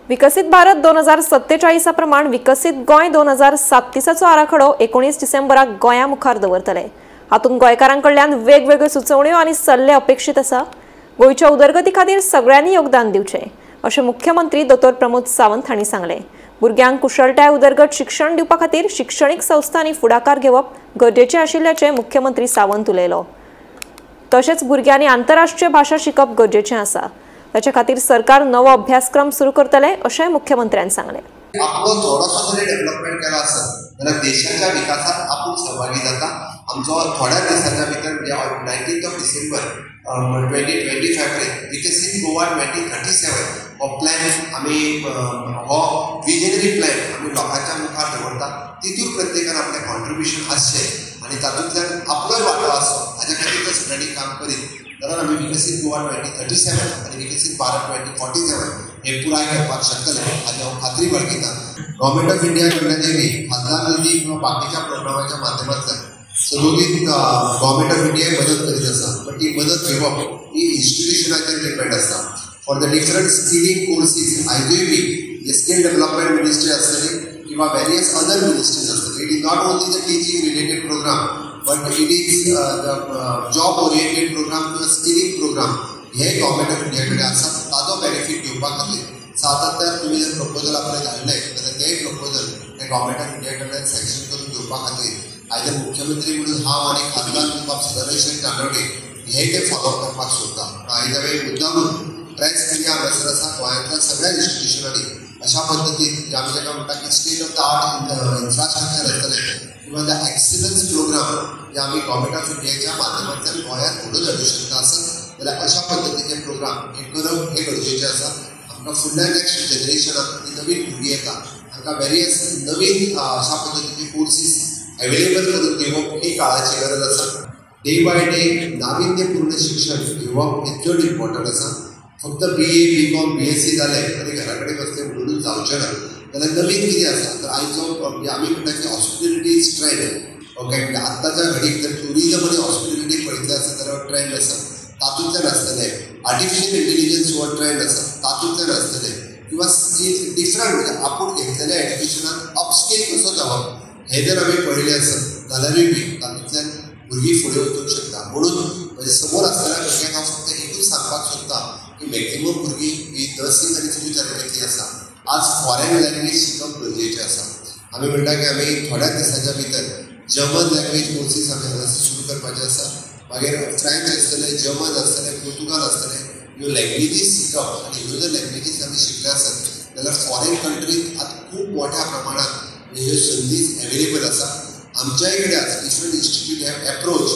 विकसीत भारत 2047 प्रमाण विकसीत गोंय 2037चो आराखडो 19 डिसेंबराक गोंया मुखार दवरतले। हातूंत गोंयकारां कडल्यान वेगवेगळ्यो सुचोवण्यो आनी सल्ले अपेक्षीत आसा। गोंयच्या उदरगती खातीर सगळ्यांनी योगदान दिवचें अशें मुख्यमंत्री दोतोर प्रमोद सावंत हांणी सांगलें। भुरग्यांक कुशळटाय उदरगत शिक्षण दिवपा खातीर शिक्षणीक संस्थांनी फुडाकार घेवप गरजेचें आशिल्ल्याचें मुख्यमंत्री सावंत उलयलो। तशेंच भुरग्यांनी आंतरराष्ट्रीय भाशा शिकप गरजेचें आसा, ताचे खातीर सरकार नवो अभ्यासक्रम सुरू करतले अशें मुख्यमंत्र्यान सांगलें। आपलो थोडोसो जरी डेव्हलपमेंट केला आसत जाल्यार देशाच्या विकासात आपूण सहभागी जाता। आमचो थोड्या दिसांच्या भितर म्हणजे 19 डिसेंबर 2025 पर्यंत विकसीत गोवा 2037 हो प्लॅन आमी हो विजनरी प्लॅन आमी लोकांच्या मुखार दवरता। तितून प्रत्येकान आपलें कॉन्ट्रिब्युशन आसचें आनी तातूंतल्यान आपलोय वांटो आसचो हाज्या खातीर जर सगळ्यांनी काम करीत जाल्यार आमी विकसीत गोवा 2037 आनी विकसीत भारत 2047 हे पुराय करपाक शकतले हाजी हांव खात्री बाळगिता। गव्हर्मेंट ऑफ इंडिया कडल्यान बी खासदार निधी किंवा बाकीच्या प्रोग्रामाच्या माध्यमांतल्यान सदोदीत गव्हर्मेंट ऑफ इंडिया मदत करीत आसा, बट ती मदत घेवप ही इन्स्टिट्युशनाचेर डिपेंड आसा। For the different skilling courses आयजूय बी स्कील डेव्हलपमेंट मिनिस्ट्री आसतली किंवा वेरियस अदर मिनिस्ट्रीज आसतली। It is not only the teaching related program but it is the job oriented program किंवा स्किलिंग प्रोग्राम हे गव्हर्मेंट ऑफ इंडिया कडेन आसा। ताजो benefit घेवपा खातीर सातत्यान तुमी जर प्रपोजल आपलें धाडलें जाल्यार तेंय प्रपोजल हे गव्हर्मेंट ऑफ इंडिया कडल्यान सँक्शन करून घेवपा खातीर आयज मुख्यमंत्री म्हणून हांव आनी खासदार म्हणून बाब सदानंद शेट तानवडे हे ते फॉलो करपाक सोदता। आयज हांवें मुद्दामून प्रेस मिडिया हांगासर आसा गोंयांतल्या सगळ्या इन्स्टिट्युशनांनी अशा पद्दतीन आमी ताका म्हणटा की state of the art infrastructure आसतलें किंवा the excellence programme हे आमी गव्हर्मेंट ऑफ इंडियाच्या माध्यमांतल्यान गोंयांत घडोवन हाडूंक शकता आसत जाल्यार अशा पद्दतीचे प्रोग्राम हे करप हे गरजेचें आसा। आमकां फुडल्या नेक्स्ट जनरेशनाक नवीन भुरगीं येता तांकां वेरियस नवीन अशा पद्दतीचे कोर्सीस अवेलेबल करून दिवप ही काळाची गरज आसा। डे बाय डे नाविन्यपूर्ण शिक्षण घेवप हें चड इम्पॉर्टंट आसा। फक्त BA BCom BSc जालें आनी घरा कडेन बसलें म्हणून जावचें ना जाल्यार नवीन कितें आसा तर आयचो म्हणजे आमी म्हणटा की हॉस्पिटेलिटी is trend. Okay, म्हणजे आत्ताच्या घडीक जर ट्युरिजम आनी हॉस्पिटेलिटी पळयतलें आसत जाल्यार ट्रेंड आसा, तातूंतल्यान आसतलें। आर्टिफिशियल इंटेलिजन्स हो ट्रेंड आसा, तातूंतल्यान आसतलें किंवा स्कील डिफरंट म्हणजे आपूण घेतलेल्या एज्युकेशनान अपस्केल कसो जावप हें जर आमी पळयलें आसत जाल्यारूय बी तातूंतल्यान भुरगीं फुडें वचूंक शकता। म्हणून म्हणजे समोर आसतल्या भुरग्यांक हांव फक्त एकूच सांगपाक सोदता की मॅक्झिमम भुरगीं ही नर्सिंग आनी फिजियोथेरपी आसा, आज फॉरेन लँग्वेज शिकप गरजेचें आसा। आमी म्हणटा की आमी थोड्या दिसांच्या भितर जर्मन लँग्वेज कोर्सीस आमी हांगासर सुरू करपाचे आसा। मागीर फ्रेंच आसतलें, जर्मन आसतलें, पुर्तुगाल आसतलें, ह्यो लँग्वेजीस शिकप आनी ह्यो जर लँग्वेजीस आमी शिकले आसत जाल्यार फॉरेन कंट्रीज आतां खूब मोठ्या प्रमाणांत ह्यो संदी अवेलेबल आसा। आमच्याय कडेन आज डिफरंट इन्स्टिट्यूट have approach.